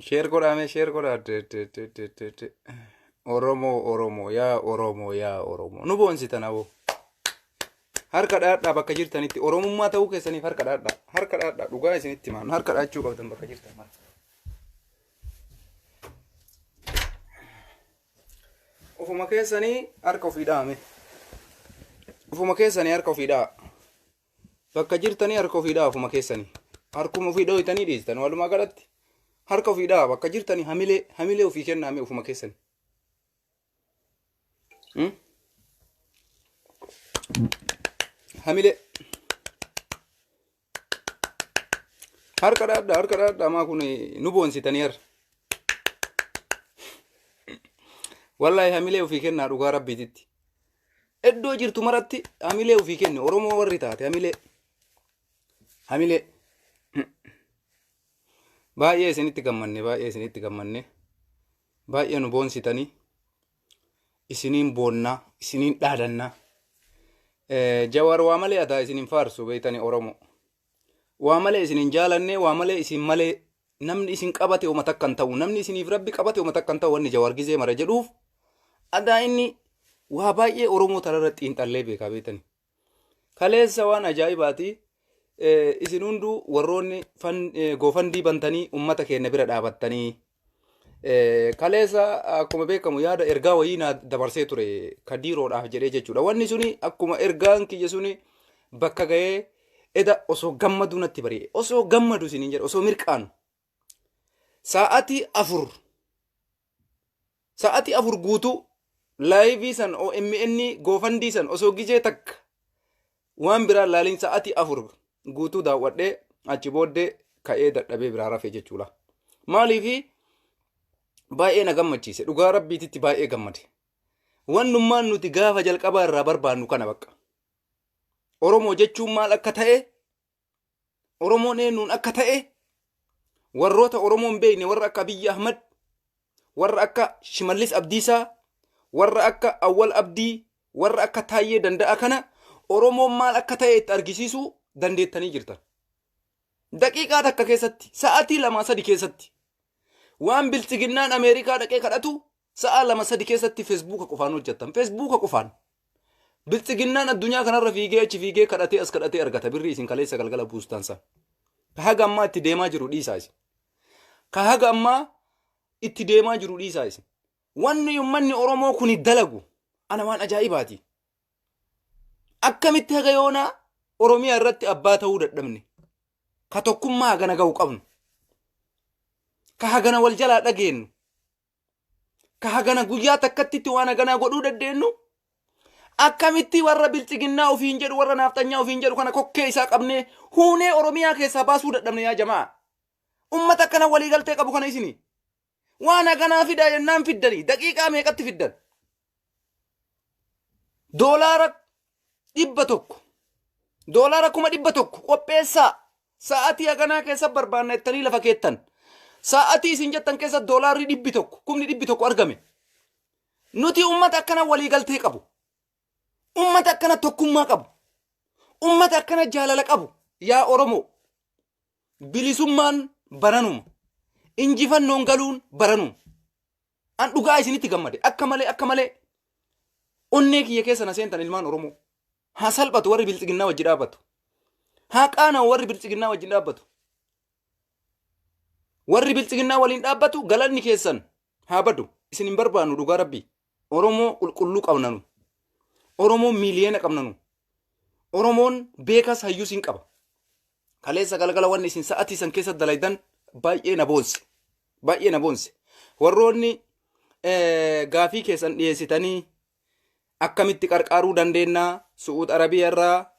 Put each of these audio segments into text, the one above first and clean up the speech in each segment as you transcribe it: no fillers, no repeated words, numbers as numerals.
Share godhaa mee share godhaa. De, de, de, de, de, de. Oromoo Oromoo yaa Oromoo yaa Oromoo nu boonsitan aboo. Harka dhaadhaa bakka jirtanitti Oromummaa ta'uu keessaniif harka dhaadhaa harka dhaadhaa dhugaa isinitti himaan harka dhaachuu qabdan bakka jirtan mara. Ofuma keessanii harka ofii dhaame. Ofuma keessanii harka ofii dha'a. Bakka jirtanii harka ofii dha'a ofuma keessanii. Harkuma ofii dhooytanii dhiistan walumaa galatti. Harka ofii dha'a bakka jirtanii hamilee hamilee ofii kennaame ofuma keessanii. Hamilee. Harka dhaadhaa harka dhaadhaa maa kun nu boonsitanii har'a. Wallaahi hamilee ofii kennaa dhugaa rabbiititti. Iddoo jirtu maratti hamilee ofii kenni Oromoo warri taate hamilee. Hamilee. Baay'ee isinitti gammanne baay'ee isinitti gammanne. Baay'ee nu boonsitanii. Isiniin boonnaa isiniin dhaadannaa. Jawaar waa malee ataa isin hin faarsu beektani Oromoo. Waa malee isin hin jaalanne waa malee isin malee namni isin qabate uma takka hin ta'u namni isiniif rabbi qabate uma takka hin ta'u wanni Jawaar gizee mara jedhuuf adaa inni waa baay'ee Oromoo tanarra xiinxallee beekaa beektani. Kaleessa waan ajaa'ibaati isin hunduu warroonni goofandii bantanii ummata keenya bira dhaabattanii Kaleessa akkuma beekamu yaada ergaa wayii naa dabarsee ture kadiiroodhaaf jedhee jechuudha. Wanni suni akkuma ergaan kiyya suni bakka ga'ee eda osoo gammaduu natti bari'e. Osoo gammadu isiniin jedha osoo mirqaanu. Sa'aatii 4 sa'aatii 4 guutuu laayivii san OMN goofandii san osoo gizee takka waan biraa laaliin sa'aatii 4 guutuu daawwadhee achi booddee ka'ee dadhabee biraa rafe jechuudha. Maaliifi baay'ee na gammachiise dhugaa rabbiititti baay'ee gammade. Wannummaan nuti gaafa jalqabaa irraa barbaannu kana bakka. Oromoo jechuun maal akka ta'e Oromoon eenyuun akka ta'e warroota Oromoo hin beekne warra akka Abiyyi Ahmad warra akka Shimallis Abdiisaa warra akka Awwal Abdii warra akka Taayyee Danda'a kana Oromoon maal akka ta'e itti argisiisuu dandeettanii jirtan. Daqiiqaa takka keessatti sa'aatii 2 3 keessatti waan biltsiginnaan Ameerikaa dhaqee kadhatu sa'a 2 3 keessatti feesbuuka qofaan hojjettan. Feesbuuka qofaan. Biltsiginnaan addunyaa kanarra fiigee achi fiigee kadhatee as kadhatee argata birrii isin kaleessa galgala buustan san. Ka haga ammaa itti deemaa jiru dhiisaa isin. Ka haga ammaa itti deemaa jiru dhiisaa isin. Wanni uummanni Oromoo kuni dalagu ana waan ajaa'ibaati. Akkamitti haga yoonaa Oromiyaa irratti abbaa ta'uu dadhabne? Ka tokkummaa hagana ga'u qabnu. Ka hagana wal jalaa dhageennu. Ka hagana guyyaa takkatti waan haganaa godhuu dandeenyu akkamitti warra biltsiginnaa ofiin jedhu warra naafxanyaa ofiin jedhu kana kokkee isaa qabnee huunee Oromiyaa keessaa baasuu dadhabne yaa jamaa. Ummata akkana waliigaltee qabu kana isini. Waan haganaa fidaa jennaan fiddanii daqiiqaa meeqatti fiddan? Doolaara 100 doolaara 100,000 qopheessaa sa'aatii haganaa keessa barbaanna jettanii lafa keettan. Sa'aatii isin jettan keessa doolaarri 100 100,000 argame. Nuti ummata akkana waliigaltee qabu. Ummata akkana tokkummaa qabu. Ummata akkana jaalala qabu. Yaa Oromoo. Bilisummaan baranuma. Injifannoon galuun baranuma. An dhugaa isinitti gammade. Akka malee akka malee onnee kiyya keessa na seentan ilmaan Oromoo. Haa salphatu warri biltsiginnaa wajji dhaabbatu. Haa qaana'u warri biltsiginnaa wajjin dhaabbatu. Warri biltsiginnaa waliin dhaabbatu galanni keessan haa badu. Isin hin barbaannu dhugaa rabbii. Oromoo qulqulluu qabna nu. Oromoo miiliyoona qabna nu. Oromoon beekas hayyuus hin qaba. Kaleessa galgala wanni isin sa'atii san keessa dalaydan baay'ee na boonse. Baay'ee na boonse. Warroonni gaafii keessan dhiyeessitanii akkamitti qarqaaruu dandeenya Su'uud Arabiyaa irraa,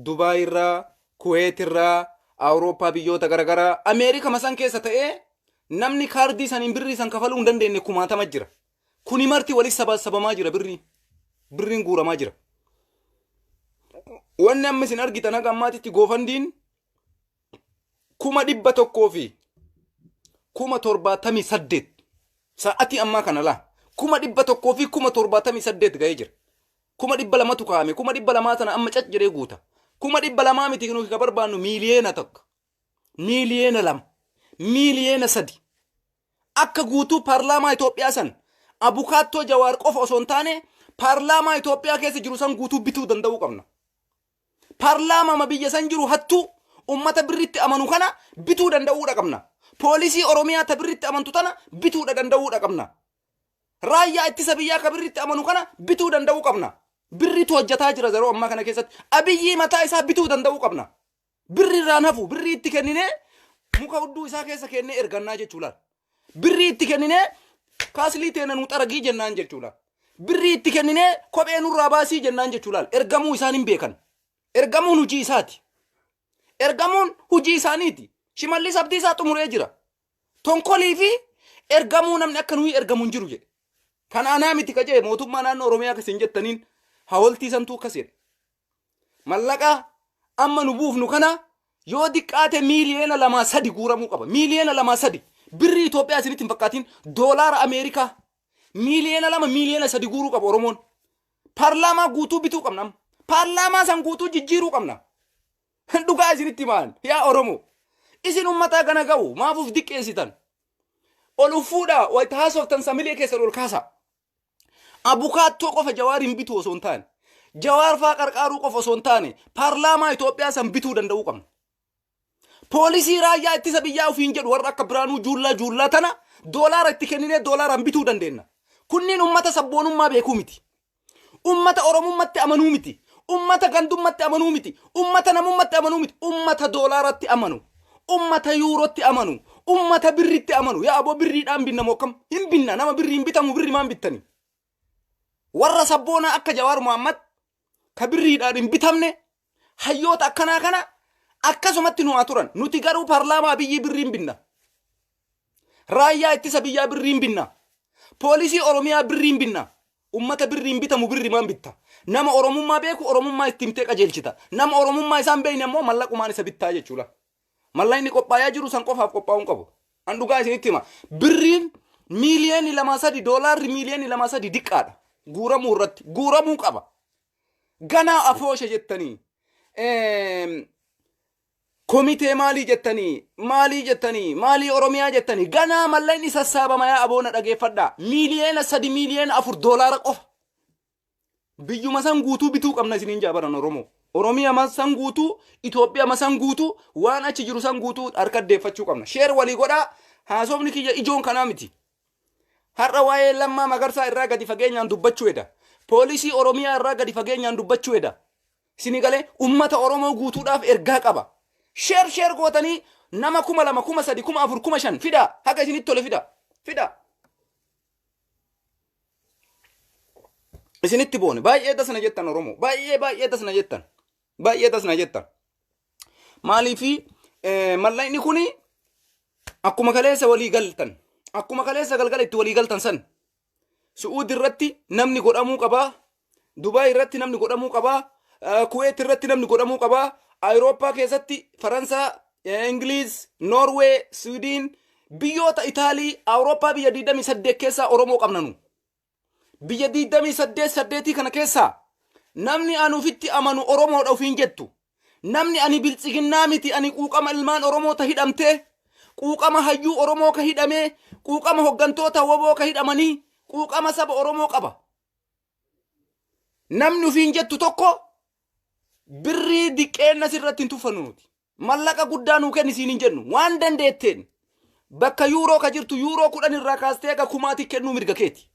Dubaay irraa, Kuweet irraa, Awurooppaa biyyoota garaagaraa, Ameerika masan keessa ta'ee namni kaardii saniin birrii san kafaluu hin dandeenye kumaatama jira. Kuni marti walitti sabasabamaa jira birriin. Birriin guuramaa jira. Wanni amma isin argitan haga ammaatitti goofandiin 178,078 sa'atii ammaa kana laa 178,078 ga'ee jira. 200,000tu kaa'ame. 200,000 tana amma cac jedhee guuta. 200,000 miti nuti ka barbaannu 1,000,000. 2,000,000. 3,000,000. Akka guutuu paarlaamaa Itoophiyaa san abukaattoo Jawaar qofa osoo hin taane paarlaamaa Itoophiyaa keessa jiru san guutuu bituu danda'uu qabna. Paarlaamaa biyya san jiru hattuu ummata birritti amanu kana bituu danda'uudha qabna. Poolisii Oromiyaa ta birritti amantu tana bituudha danda'uudha qabna. Raayyaa ittisa biyyaa ka birritti amanu kana bituu danda'uu qabna. Birritu hojjetaa jira yeroo ammaa kana keessatti. Abiyyii mataa isaa bituu danda'uu qabna. Birri irraan hafu birrii itti kenninee muka hudduu isaa keessa kennee ergannaa jechuudha. Birrii itti kenninee kaaslii teena nu xaragii jennaan jechuudha. Birrii itti kenninee kophee nurraa baasii jennaan jechuudha. Ergamuu isaan hin beekan. Ergamuun hojii isaati. Ergamuun hojii isaaniiti. Shimallis Abdiisaa xumuree jira. Tonkolii fi ergamuu namni akka nuyi ergamu hin jiru jedhe. Kan anaa miti ka jedhe mootummaa naannoo Oromiyaa akkasiin jettaniin hawoltii santuu akkas jedhe. Mallaqa amma nu buufnu kana yoo diqqaate 2-3 miliyoona guuramuu qaba. 2-3 miliyoona. Birrii Itoophiyaa isinitti hin fakkaatin doolaara Ameerikaa 2-3 miliyoona guuruu qaba Oromoon. Paarlaamaa guutuu bituu qabna amma. Paarlaamaa san guutuu jijjiiruu qabna. Dhugaa isinitti himaan yaa Oromoo. Isin uummataa kana ga'u maaf uf diqqeessitan? Ol uffuudhaa wayita haasoftan samilee keessan ol kaasaa. Abukaattoo qofa Jawaar hin bitu osoo hin taane. Jawaar faa qarqaaruu qofa osoo hin taane paarlaamaa Itoophiyaa san bituu danda'uu qabna. Poolisii raayyaa ittisa biyyaa ofiin jedhu warra akka Biraanuu Juullaa Juullaa tana doolaara itti kenninee doolaaraan bituu dandeenya. Kunniin ummata sabboonummaa beekuu miti. Ummata Oromummaatti amanuu miti. Ummata gandummatti amanuu miti. Ummata namummatti amanuu miti. Ummata doolaaratti amanu. Ummata yuurootti amanu. Ummata birritti amanu. Yaa aboo birriidhaan binna moo akkam? Hin binna nama birriin bitamu birri maan bittani? Warra sabboonaa akka Jawaar Muhammad ka birriidhaan hin bitamne hayyoota akkanaa kana akkasumatti nu haa turan. Nuti garuu paarlaamaa biyyii birriin binna. Raayyaa ittisa biyyaa birriin binna. Poolisii Oromiyaa birriin binna. Ummata birriin bitamu birri maan bitta? Nama Oromummaa beeku Oromummaa itti himtee qajeelchita. Nama Oromummaa isaan beekne immoo mallaqumaan isa bittaa jechuudha. Mallaqni qophaayaa jiru san qofaaf qophaa'uu hin qabu. An dhugaa isinitti hima. Birriin 2-3 miliyoona doolaarri 2-3 miliyoona diqqaadha. Guuramuu irratti guuramuu qaba. Ganaa afoosha jettanii. Komitee maalii jettanii maalii jettanii maalii Oromiyaa jettanii ganaa mallaqni sassaabama yaa aboona dhageeffadhaa. 3-4 miliyoona doolaara qofa. Biyyuma san guutuu bituu qabna isiniin jaabaran Oromoo. Oromiyaa san guutuu Itoophiyaa san guutuu waan achi jiru san guutuu harka deeffachuu qabna. Share walii godhaa haasofni kiyya ijoon kanaa miti. Har'a waa'ee Lammaa Magarsaa irraa gadi fageenyaan dubbachuu eda. Poolisii Oromiyaa irraa gadi fageenyaan dubbachuu eda. Isinii galee ummata Oromoo guutuudhaaf ergaa qaba. Share share gootanii nama 2,000, 3,000, 4,000, 5,000 fidaa. Haga isinitti tole fidaa. Fidaa. Isinitti boone baay'ee dasna jettan Oromoo. Baay'ee baay'ee dasna jettan. Baay'ee dasna jettan. Maaliifi mallaqni kuni akkuma kaleessa walii galtan. Akkuma kaleessa galgala itti walii galtan san. Su'uud irratti namni godhamuu qabaa. Dubaay irratti namni godhamuu qabaa. Kuweet irratti namni godhamuu qabaa. Awurooppaa keessatti Faransaa, Ingiliiz, Noorwee, Swiidin, biyyoota Itaalii, Awurooppaa biyya 28 keessaa Oromoo qabna nu. Biyya 28 saddeetii kana keessaa namni ani ofitti amanu Oromoodha ofiin jettu. Namni ani biltsiginnaa miti ani quuqama ilmaan Oromoo ta hidhamtee, quuqama hayyuu Oromoo ka hidhamee, quuqama hoggantoota woboo ka hidhamanii, quuqama saba Oromoo qaba. Namni ofiin jettu tokko birrii diqqeenna sirratti hin tuffannu nuti. Mallaqa guddaa nuu kenni siin hin jennu. Waan dandeetteen bakka yuuroo ka jirtu yuuroo 10 irraa kaastee haga kumaati kennuu mirga keeti.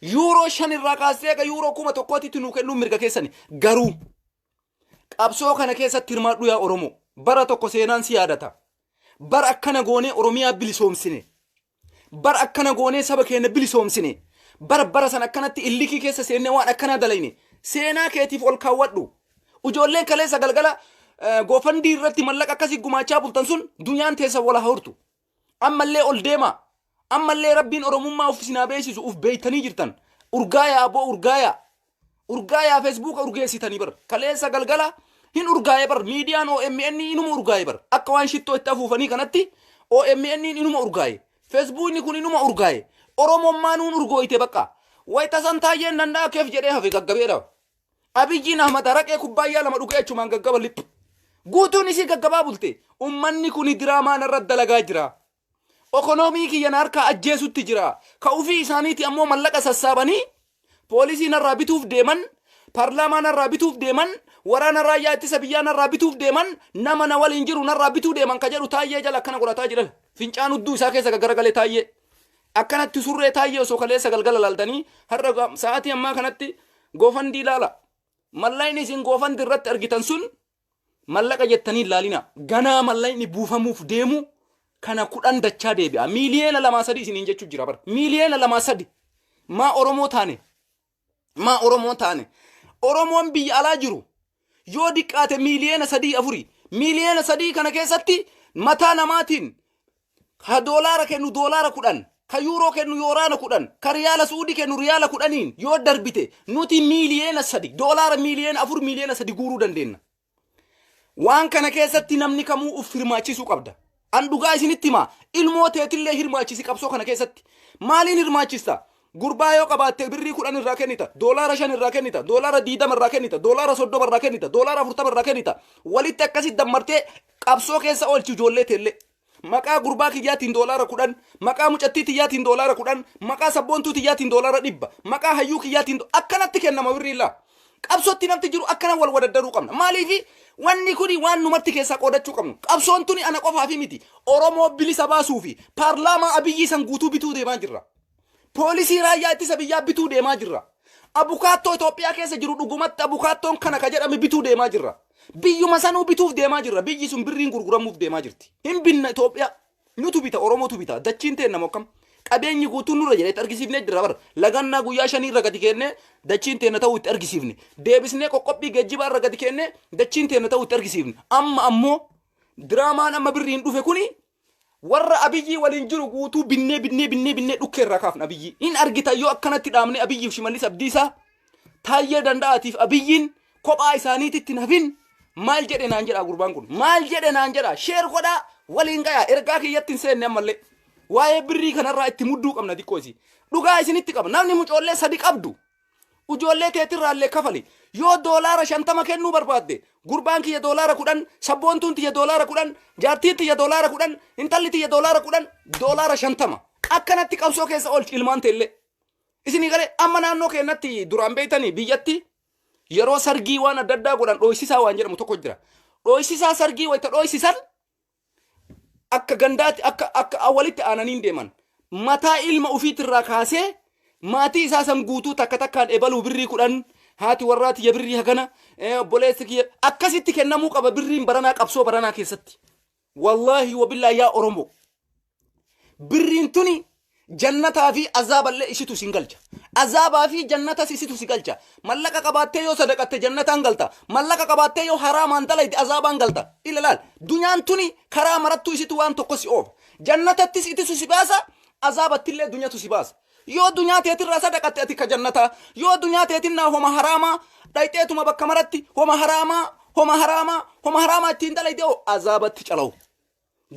Yuuroo 5 irraa kaastee haga yuuroo 1000tti nuu kennuu mirga keessani. Garuu qabsoo kana keessatti hirmaadhu yaa Oromoo. Bara tokko seenaan si yaadata. Bara akkana goonee Oromiyaa bilisoomsine. Bara akkana goonee saba keenya bilisoomsine. Bara bara san akkanatti illikii keessa seennee waan akkanaa dalayne. Seenaa keetiif ol kaawwadhu. Ijoolleen kaleessa galgala GoFundMe irratti mallaqa akkasii gumaachaa bultan sun dunyaan teessa wala hortu. Ammallee ol deema. Ammallee Rabbiin Oromummaa uf isinaa beeksisu uf beeytanii jirtan. Urgaayaa aboo urgaayaa. Urgaayaa Feesbuuka urgeessitanii bar. Kaleessa galgala hin urgaa'e bar. Miidiyaan OMN inuma urgaa'e bar. Akka waan shittoo itti afuufanii kanatti OMN inuma urgaa'e. Feesbuukni kun inuma urgaa'e. Oromummaa nuun urgooyte bakka. Wayita san taayyeen danda'a keef jedhee hafe gaggabeedha. Abiyyiin Ahmad araqee kubbaayyaa lama dhugee achumaan gaggaba liphu. Guutuun isii gaggabaa bulte. Ummanni kuni diraamaa narra dalagaa jira. Okonoomii kiyya na harkaa ajjeesutti jira. Ka ufii isaaniiti ammoo mallaqa sassaabanii poolisii narraa bituuf deeman, paarlaamaa narraa bituuf deeman, waraana raayyaa ittisa biyyaa narraa bituuf deeman, nama na waliin jiru narraa bituu deeman ka jedhu Taayyee jala akkana godhataa jiran. Fincaan hudduu isaa keessa gaggaragalee Taayyee. Akkanatti surree Taayyee osoo kaleessa galgala laaltanii har'a sa'aatii ammaa kanatti GoFundMe ilaala. Mallaqni isin GoFundMe irratti argitan sun mallaqa jettanii ilaalina. Ganaa mallaqni buufamuuf deemu kana 10 dachaa deebi'a. Miiliyoona 2-3 isiniin jechuu jira bara. Miiliyoona 2-3. Maa Oromoo taane? Maa Oromoo taane? Oromoon biyya alaa jiru yoo diqqaate miiliyoona 3-4. Miiliyoona 3 kana keessatti mataa namaatiin ka doolaara kennu doolaara 10, ka yuuroo kennu yooraana 10, ka riyaala Suudii kennu riyaala 10n yoo darbite nuti miiliyoona 3, doolaara miiliyoona 4, miiliyoona 3 guuruu dandeenya. Waan kana keessatti namni kamuu uf hirmaachisuu qabda. An dhugaa isinitti himaa, ilmoo teetillee hirmaachisi qabsoo kana keessatti. Maaliin hirmaachista? Gurbaa yoo qabaatte birrii 10 irraa kennita, doolaara 5 irraa kennita, doolaara 20 irraa kennita, doolaara 30 irraa kennita, doolaara 40 irraa kennita. Walitti akkasitti dammartee qabsoo keessa oolchi ijoollee teellee. Maqaa gurbaa kiyyaatiin doolaara 10, maqaa mucattii tiyyaatiin doolaara 10, maqaa sabboontuu tiyyaatiin doolaara 100, maqaa hayyuu kiyyaatiin akkanatti kennama birrii illaa. Qabsootti namti jiru akkana wal wadaddaruu qabna. Maaliifi wanni kuni waan numatti keessaa qoodachuu qabnu. Qabsoon tuni ana qofaafi miti. Oromoo bilisa baasuu fi paarlaamaa Abiyyii san guutuu bituu deemaa jirra. Poolisii raayyaa ittisa biyyaa bituu deemaa jirra. Abukaattoo Itoophiyaa keessa jiru dhugumatti abukaattoon kana ka jedhame bituu deemaa jirra. Biyyuma sanuu bituuf deemaa jirra. Biyyi sun birriin gurguramuuf deemaa jirti. Hin binna Itoophiyaa. Nutu bita, Oromootu bita. Dachiin teenna mokkam. Qabeenyi guutuun nurra jedhee itti argisiifnee jirra bara. Lagannaa guyyaa shanii irra gadi keennee dachiin teenna ta'uu itti argisiifne. Deebisnee qoqqobbii geejjibaa irra gadi keennee dachiin teenna ta'uu itti argisiifne. Amma ammoo diraamaan amma birriin dhufe kuni warra Abiyyii waliin jiru guutuu binnee binnee binnee binnee dhukkee irraa kaafna Abiyyii. Hin argitan yoo akkanatti dhaabnee Abiyyiif Shimallis Abdiisaa, Taayyee Danda'aatiif Abiyyiin kophaa isaaniititti hin hafin. Maal jedhe naan jedha gurbaan kun? Maal jedhe naan jedha? Share godhaa, waliin gayaa. Ergaa kiyyatti hin seenne ammallee. Waa'ee birrii kanarraa itti mudduu qabna xiqqoo isii. Dhugaa isinitti qaba. Namni mucoollee sadi qabdu, ijoollee teetirraallee kafali. Yoo doolaara 50 kennuu barbaadde, gurbaan kiyya doolaara 10, sabboontuun tiyya doolaara 10, jaartiin tiyya doolaara 10, intalli tiyya doolaara 10, doolaara 50. Akkanatti qabsoo keessa oolchi ilmaan teellee. Isinii galee? Amma naannoo keenyatti duraan beektanii biyyatti yeroo sargii waan adda addaa godhan dhooysisaa waan jedhamu tokko jira. Dhooysisaa sargii wayita dhooysisan akka gandaatti akka walitti aananiin deeman. Mataa ilma ofiitirraa kaasee maatii isaa san guutuu takka takkaan ebaluu birrii 10, haati warraa tiyya birrii hagana, obboleessi kiyya akkasitti kennamuu qaba birriin baranaa qabsoo baranaa keessatti. Wallaahi wabillaa yaa Oromoo. Birriin tuni jannataa fi azaaballee isitu sin galcha. Azaabaa fi jannatas isitu si galcha. Mallaqa qabaattee yoo sadaqatte jannataan galta. Mallaqa qabaattee yoo haraamaan dalayde azaabaan galta. Ilaalaal. Dunyaan tuni karaa marattuu isitu waan tokko si oofa. Jannatattis itisu si baasa, azaabattillee dunyatu si baasa. Yoo dunyaa teetirraa sadaqatte ati ka jannataa. Yoo dunyaa teetinnaa homa haraamaa dhayxeetuma bakka maratti homa haraamaa, homa haraamaa, homa haraamaa ittiin dalayde hoo azaabatti calawu.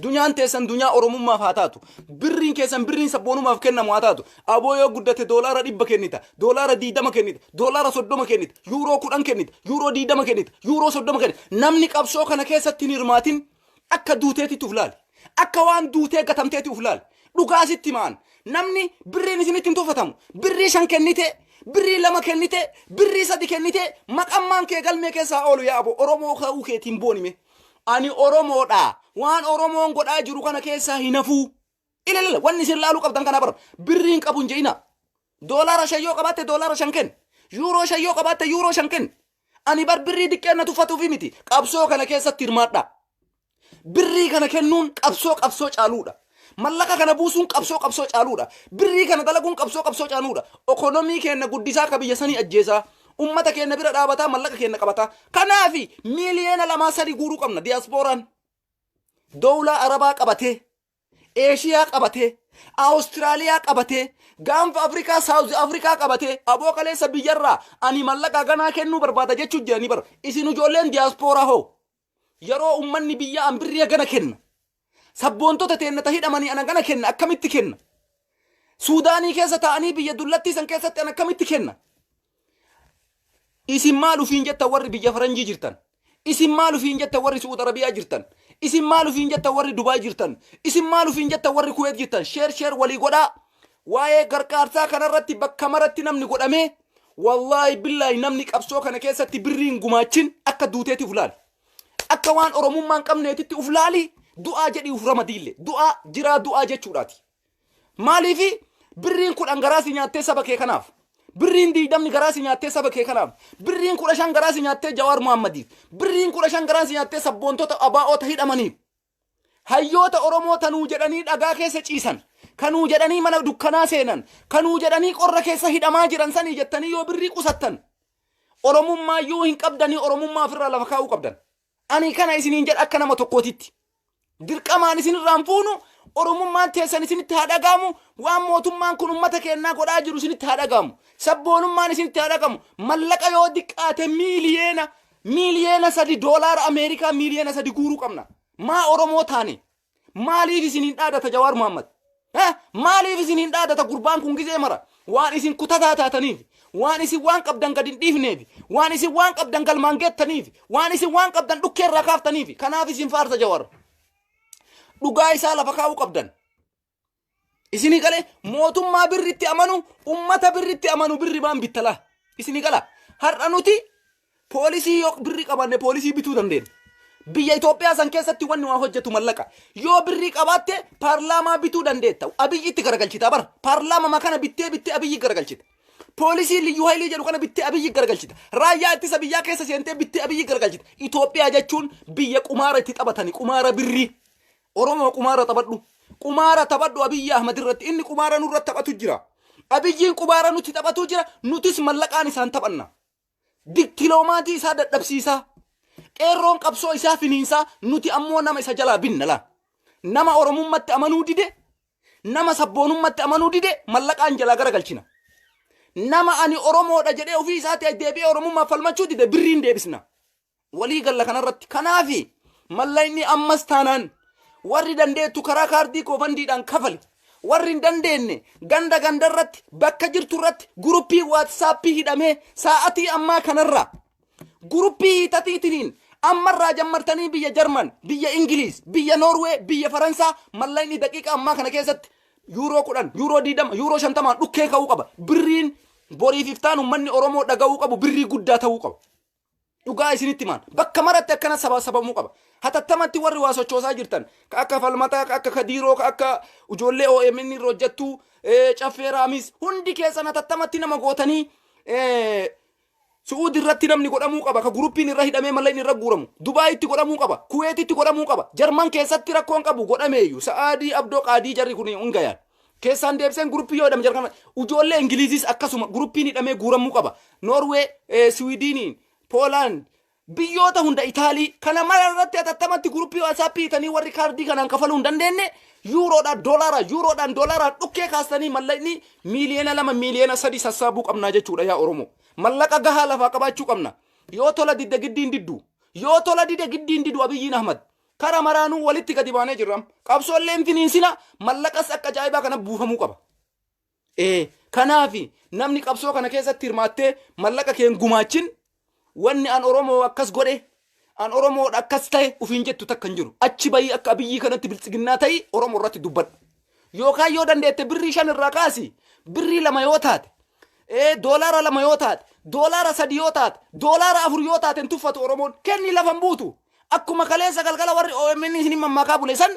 Dunyaan teessan dunyaa Oromummaaf haa taatu. Birriin keessan birriin sabboonumaaf kennamu haa taatu. Aboo yoo guddate doolaara 100 kennita. Doolaara 20 kennita. Doolaara 30 kennita. Yuuroo 10 kennita. Yuuroo 20 kennita. Yuuroo 30 kennita. Namni qabsoo kana keessatti hin hirmaatin akka duuteetitti uf laali. Akka waan duutee gatamteeti uf laali. Dhugaa sitti himaan. Namni birriin isinitti hin tuffatamu. Birrii 5 kennite, birrii 2 kennite, birrii 3 kennite maqammaan kee galmee keessaa oolu yaa aboo. Oromoo ka'uu keetiin boonime. Ani Oromoodha. Waan Oromoon godhaa jiru kana keessaa hin hafuu. Ilaalala, wanni isin laaluu qabdan kana bara. Birriin qabu hin je'ina. Doolaara 5 yoo qabaatte doolaara 5 kenni. Yuuroo 5 yoo qabaatte yuuroo 5 kenni. Ani bar birrii diqqeen na tuffatuufi miti. Qabsoo kana keessatti hirmaadha. Birrii kana kennuun qabsoo qabsoo caaluudha. Mallaqa kana buusuun qabsoo qabsoo caaluudha. Birrii kana dalaguun qabsoo qabsoo caaluudha. Okonomii keenya guddisaa ka biyya sanii ajjeesaa. Ummata keenya bira dhaabataa mallaqa keenya qabataa. Kanaafi miiliyoona 2-3 guuruu qabna diyaaspooraan. Dowlaa Arabaa qabatee, Eeshiyaa qabatee, Awustiraaliyaa qabatee, gaanfa Afrikaa, Saawuz Afrikaa qabatee, aboo kaleessa biyyarraa ani mallaqa ganaa kennuu barbaada jechuun jiranii bara. Isin ijoolleen diyaaspooraa hoo? Yeroo ummanni biyyaa an birrii gana kenna. Sabboontota teenna ta hidhamanii ana gana kenna, akkamitti kenna? Suudaanii keessa taa'anii biyya dullattii san keessatti an akkamitti kenna? Isin maal ufiin jettan warri biyya faranjii jirtan? Isin maal ufiin jettan warri Su'uud Arabiyaa jirtan? Isin maal ufiin jettan warri Dubaay jirtan? Isin maal ufiin jettan warri Kuweet jirtan? Share share walii godhaa. Waa'ee gargaarsaa kanarratti bakka maratti namni godhamee, wallaahi billaahi, namni qabsoo kana keessatti birriin gumaachin akka duuteeti uf laali. Akka waan Oromummaa hin qabneetitti uf laali, du'aa jedhii uf ramadiille. Du'aa jiraa du'aa jechuudhaati. Maaliifi birriin 10 garaa si nyaattee saba kee kanaaf? Birriin 20 garaa si nyaattee saba kee kanaaf? Birriin 15 garaa si nyaattee Jawaar Muhammadiif? Birriin 15 garaa si nyaattee sabboontota abaa'oota hidhamaniif? Hayyoota Oromoo tanuu jedhanii dhagaa keessa ciisan, kanuu jedhanii mana dukkanaa seenan, kanuu jedhanii qorra keessa hidhamaa jiran sanii jettanii yoo birrii qusattan, Oromummaa iyyuu hin qabdanii, Oromummaa ofirraa lafa kaa'uu qabdan. Ani kana isiniin jedha akka nama tokkootitti. Dirqamaan isinirraa hin fuunu, Oromummaan teessan isinitti haa dhaga'amu, waan mootummaan kun uummata keenyaa godhaa jiru isinitti haa dhaga'amu. Sabboonummaan isinitti haa dhaga'amu. Mallaqa yoo diqqaate miiliyoona 3, doolaara Ameerikaa miiliyoona 3 guuruu qabna. Maa Oromoo taane? Maaliif isiniin dhaadata Jawaar Muhammad? Maaliif isiniin dhaadata gurbaan kun gizee mara? Waan isin kutataa taataniif, waan isin waan qabdan gad hin dhiifneef, waan isin waan qabdan galmaan geettaniif, waan isin waan qabdan dhukkee irraa kaaftaniif, kanaaf isin faarsa Jawaar. Dhugaa isaa lafa kaa'uu qabdan. Isinii galee mootummaa birritti amanu, ummata birritti amanu birri maan bittalaa. Isinii gala. Har'a nuti poolisii yoo birri qabaanne poolisii bituu dandeenya. Biyya Itoophiyaa san keessatti wanni waa hojjetu mallaqa. Yoo birrii qabaatte paarlaamaa bituu dandeetta. Abiyyitti garagalchita bara. Paarlaamaa kana bittee bittee Abiyyi garagalchita. Poolisii Liyyuu Haayilii jedhu kana bittee Abiyyi garagalchita. Raayyaa ittisa biyyaa keessa seentee bittee Abiyyi garagalchita. Itoophiyaa jechuun biyya qumaara itti taphatani. Qumaara birrii. Oromoo, qumaara taphadhu. Qumaara taphadhu Abiyyi Ahmad irratti. Inni qumaara nurratti taphatu jira. Abiyyiin qumaara nutti taphatu jira. Nutis mallaqaan isaan taphanna. Diktiloomaatii isaa dadhabsiisaa. Qeerroon qabsoo isaa finiinsaa, nuti ammoo nama isa jalaa binna laa. Nama Oromummatti amanuu dide, nama sabboonummaatti amanuu dide mallaqaan jalaa garagalchina. Nama ani Oromoodha jedhee ofii isaatii deebi'ee Oromummaaf falmachuu dide birriin deebisna. Walii galla kanarratti. Kanaafi mallaqni ammas taanaan warri dandeettu karaa kaardii GoFundMedhaan kafali. Warri hin dandeenye ganda gandarratti, bakka jirtu irratti guruppii WhatsAppii hidhamee sa'atii ammaa kanarraa guruppii hiitatiitiniin ammarraa jammartanii biyya Jarman, biyya Ingiliiz, biyya Noorwee, biyya Faransaa mallaqni daqiiqa ammaa kana keessatti yuuroo 10, yuuroo 20, yuuroo 50n dhukkee ka'uu qaba. Birriin boriif iftaan uummanni Oromoo dhaga'uu qabu birrii guddaa ta'uu qaba. Dhugaa isinitti himaan. Bakka maratti akkana saba sabamuu qaba. Hatattamatti warri waa sochoosaa jirtan, ka akka Falmataa, ka akka Kadiiroo, ka akka ijoollee OMN irra hojjettu, Caffee Raamis, hundi keessan hatattamatti nama gootanii Su'uud irratti namni godhamuu qaba. Ka guruppiin irra hidhamee mallaqni irra guuramu. Dubaayitti godhamuu qaba. Kuweetitti godhamuu qaba. Jarman keessatti rakkoon qabu godhameeyyu. Sa'aadii Abdoo Qaadii jarri kun hin gayan. Keessaan deebiseen guruppii yoo hidhame jarkan ijoollee Ingiliizis akkasuma guruppiin hidhamee guuramuu qaba. Noorwee, Siwiidiniin, Poolaand, biyyoota hunda, Itaalii kana mara irratti hatattamatti guruppii WhatsAppii hiitanii warri kaardii kanaan kafaluu hin dandeenye yuuroodhaan doolaara, yuuroodhaan doolaaraan dhukkee kaastanii mallaqni miiliyoona 2, miiliyoona 3 sassaabuu qabnaa jechuudha yaa Oromoo. Mallaqa gahaa lafaa qabaachuu qabna. Yoo tola didde giddiin diddu. Yoo tola dide giddiin didu Abiyyiin Ahmad. Kara maraanuu walitti gadi baanee jirra. Qabsoollee hin finiinsina, mallaqas akka ajaa'ibaa kana buufamuu qaba. Kanaafi namni qabsoo kana keessatti hirmaattee mallaqa keen gumaachin, wanni an Oromoo akkas godhe, an Oromoodha akkas ta'e ufiin jettu takka hin jiru. Achi bahii akka Abiyyii kanatti biltsiginnaa ta'i, Oromoo irratti dubbadhu. Yookaan yoo dandeette birrii 5 irraa kaasi, birrii 2 yoo taate, doolaara 2 yoo taate, doolaara 3 yoo taate, doolaara 4 yoo taate hin tuffatu Oromoon, kenni, lafa hin buutu. Akkuma kaleessa galgala warri OMN isin mammaakaa bule san,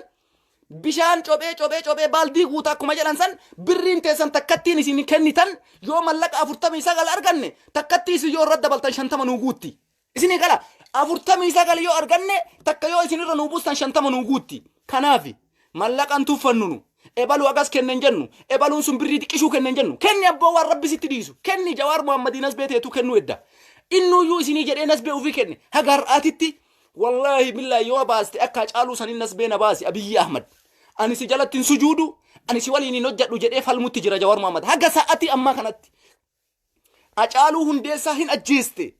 bishaan cophee cophee cophee baaldii guutaa akkuma jedhan san, birriin teessan takkattiin isin kennitan yoo mallaqa 49 arganne, takkattii isin yoo irra dabaltan 50 nuu guutti. Isinii gala, 49 yoo arganne, takka yoo isin irra nuu buustan 50 nuu guutti. Kanaafi mallaqan tuffannu nu. Ebalu agas kennen jennu, ebaluun sun birrii xiqqishuu kennen jennu, kenni abboo, waan Rabbi sitti dhiisu kenni. Jawaar Muhammadiin as beeteetu kennuu edda. Innuyyuu isinii jedhee nasbee ofii kenne haga har'aatitti. Wallaahi billaahi, yoo baaste akka Hacaaluu sanin nasbee na baasi Abiyyi Ahmad. Ani si jalatti hin sujuudu, ani si waliin hin hojjedhu jedhee falmutti jira Jawaar Muhammad. Haga sa'atii ammaa kanatti. Hacaaluu Hundeessaa hin ajjeeste.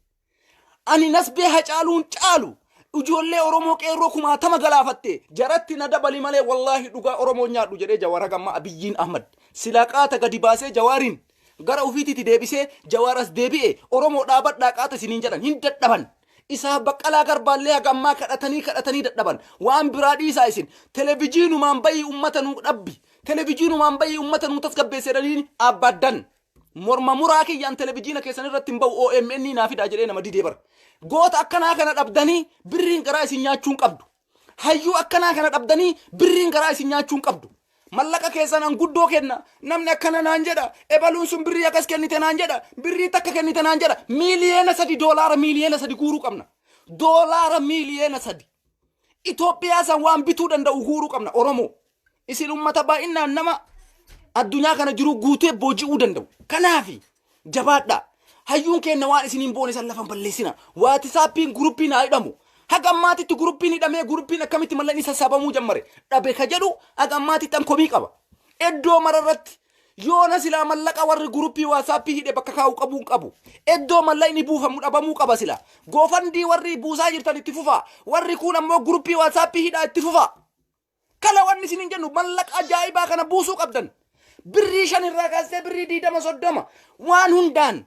Ani nasbee Hacaaluun caalu, ijoollee Oromoo qeerroo kumaatama galaafatte, jaratti na dabali malee wallaahi dhugaa Oromoo nyaadhu jedhee Jawaar haga ammaa Abiyyiin Ahmad. Silaa qaata gadi baasee Jawaariin Gara ofiititti deebisee Jawaaras deebi'e Oromoo dhaabadhaa qaata isiniin jedhan hin dadhaban. Isaa Baqqalaa Garbaallee haga ammaa kadhatanii kadhatanii dadhaban. Waan biraa dhiisaa isin. Televijiinumaan bayii ummata nuu dhabbi. Televijiinumaan bayii ummata nuu tasgabbeesse jedhanii abbaddan. Morma muraa kiyyaan televijiina keessan irratti hin ba'u OMN naa fidaa jedhee nama didee bara. Goota akkanaa kana dhabdanii birriin garaa isin nyaachuu hin qabdu. Hayyuu akkanaa kana dhabdanii birriin garaa isin nyaachuu hin qabdu. Mallaqa keessan an guddoo kenna. Namni akkana naan jedha. Ebaluun sun birrii akkas kennite naan jedha. Birrii takka kennite naan jedha. 3 miiliyoona doolaara 3 miiliyoona guuruu qabna. Doolaara 3 miiliyoona. Itoophiyaa san waan bituu danda'u guuruu qabna Oromoo. Isin ummata baay'inaan nama addunyaa kana jiru guutee booji'uu danda'u. Kanaafi jabaadhaa. Hayyuun keenya waan isiniin boone san lafan balleessina. WhatsAppiin groupiin haa hidhamu. Haga ammaatitti groupiin hidhamee groupiin akkamitti mallaqni sassaabamuu jammare. Dhabe ka jedhu haga ammaatitti an komii qaba. Iddoo mararratti yoona silaa mallaqa warri groupii WhatsAppii hidhe bakka kaa'u qabuu hin qabu. Iddoo mallaqni buufamu dhabamuu qaba sila. GoFundMe warri buusaa jirtan itti fufaa. Warri kun ammoo groupii WhatsAppii hidhaa itti fufaa. Kana wanni isiniin jennu mallaqa ajaa'ibaa kana buusuu qabdan. Birrii 5 irraa kaastee birrii 20 30 waan hundaan.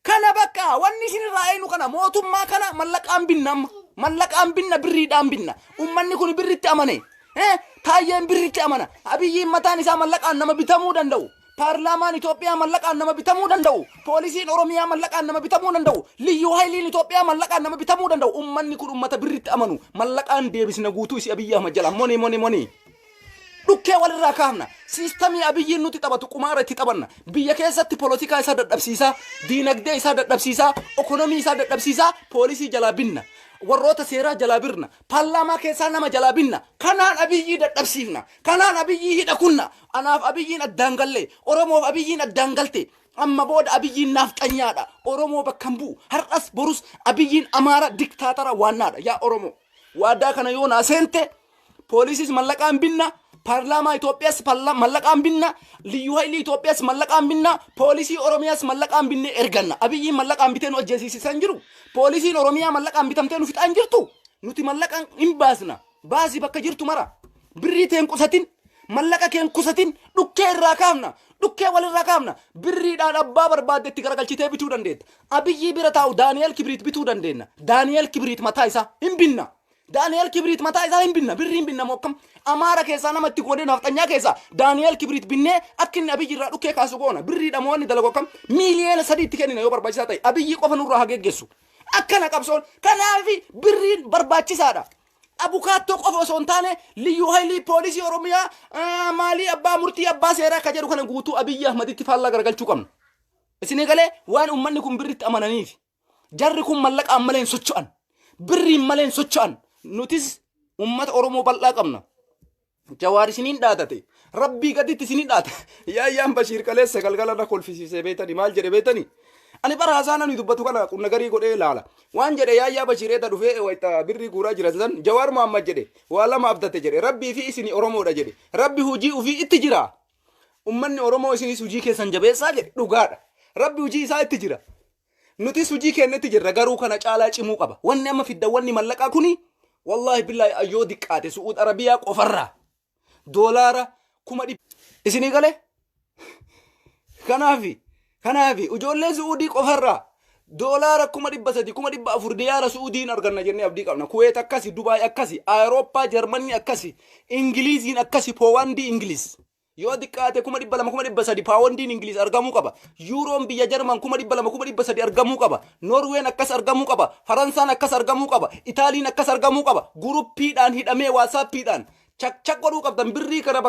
Kana bakka wanni isin irraa eegnu kana mootummaa kana mallaqaan binna amma. Mallaqaan binna, birriidhaan binna. Uummanni kun birritti amane. Taayyeen birritti amana. Abiyyiin mataan isaa mallaqaan nama bitamuu danda'u. Paarlaamaan Itoophiyaa mallaqaan nama bitamuu danda'u. Poolisiin Oromiyaa mallaqaan nama bitamuu danda'u. Liyyuu Hayiliin Itoophiyaa mallaqaan nama bitamuu danda'u. Uummanni kun uummata birritti amanu. Mallaqaan deebisna guutuu isi Abiyyi Ahmad jala. Money, money, money. Dhukkee walirraa kaafna. Systemii Abiyyiin nuti taphatu qumaara itti taphanna. Biyya keessatti polotikaa isaa dadhabsiisaa, diinagdee isaa dadhabsiisaa, ekonomii isaa dadhabsiisaa, poolisii jalaa binna. Warroota seeraa jalaa birna. Paarlaamaa keessaa nama jalaa binna. Kanaan Abiyyii dadhabsiifna. Kanaan Abiyyii hidha kunna. Anaaf Abiyyiin addaan galle. Oromoof Abiyyiin addaan galte. Amma booda Abiyyiin naafxanyaadha. Oromoo bakka hin bu'u. Har'as borus Abiyyiin Amaara diktaatara waannaadha. Yaa Oromoo. Waadaa kana yoo naa seente, poolisiis mallaqaan binna, paarlaamaa Itoophiyaas mallaqaan binna, liyyuu haayilii Itoophiyaas mallaqaan binna, poolisii Oromiyaas mallaqaan binnee erganna. Abiyyiin mallaqaan bitee nu ajjeesiisaa hin jiru. Poolisiin Oromiyaa mallaqaan bitamtee nu fixaa hin jirtu. Nuti mallaqaan hin baasna. Baasii bakka jirtu mara. Birrii teen qusatin, mallaqa keen qusatin, dhukkee irraa kaafna. Dhukkee walirraa kaafna. Birriidhaan abbaa barbaadde itti garagalchitee bituu dandeetta. Abiyyii bira taa'u Daani'el Kibriit bituu dandeenya. Daani'el Kibriit mataa isaa hin binna. Daani'el Kibriit mataa isaa hin binna. Birrii hin binna moo akkam? Amaara keessaa nama itti goonee nafxanyaa keessaa Daani'el Kibriit binnee akka inni Abiyyi irraa dhukkee kaasu goona. Birriidha moo inni dalagu akkam? 3 miiliyoona itti kennina yoo barbaachisaa ta'e. Abiyyi qofa nurraa haa geggeessu. Akkana qabsoon. Kanaafi birriin barbaachisaadha. Abukaattoo qofa osoo hin taane liyyuu haayilii, poolisii Oromiyaa, maalii, abbaa murtii, abbaa seeraa akka jedhu kana guutuu Abiyyi Ahmaditti faallaa garagalchuu qabna. Isinii galee? Waan uummanni kun birritti amananiif. Jarri kun mallaqaan malee hin socho'an. Birriin malee hin socho'an. Nutis uummata Oromoo bal'aa qabna. Jawaar isiniin dhaatate. Rabbii gaditti isiniin dhaata. Yaayyaan Bashiir kaleessa galgala na kolfisiisee beetanii maal jedhe beetanii? Ani bara haasaa namni dubbatu kana qunna garii godhee ilaala. Waan jedhe Yaayyaa Bashiir eeda dhufee wayita birrii guuraa jiran san, Jawaar Muhammad jedhe waa lama abdate jedhe, Rabbii fi isini Oromoodha jedhe. Rabbi hojii ofii itti jira. Ummanni Oromoo isinis hojii keessan jabeessaa jedhe, dhugaadha. Rabbi hojii isaa itti jira. Nutis hojii keenya itti jirra, garuu kana caalaa cimuu qaba. Wanni amma fiddan, wanni mallaqaa kuni, wallaahi billaahi ayyoo diqqaate Su'uud Arabiyaa qofarraa doolaara 100,000 isinii galee. Kanaafi ijoollee Su'uudii qofarraa doolaara 300,000, 400,000 diyaara Su'uudiin arganna jennee abdii qabna. Kuweet akkasi, Dubaay akkasi, Awurooppaa, Jarmanii akkasi, Ingiliiziin akkasi, Poowandii Ingiliz. Yoo xiqqaate 200,000, 300,000 paawondiin Ingiliz argamuu qaba. Yuuroon biyya Jarman 200,000, 300,000 argamuu qaba. Noorween akkas argamuu qaba. Faransaan akkas argamuu qaba. Itaaliin akkas argamuu qaba. Groupiidhaan hidhamee WhatsAppiidhaan chak chak godhuu qabdan birrii kana.